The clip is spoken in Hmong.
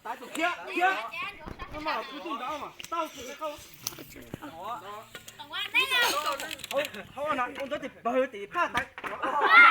Tau tus khiav, khiav. No mas kuv tus nrad mas tau tus qau. Hauv no ua ntawd tes pawg tes phaj tawv.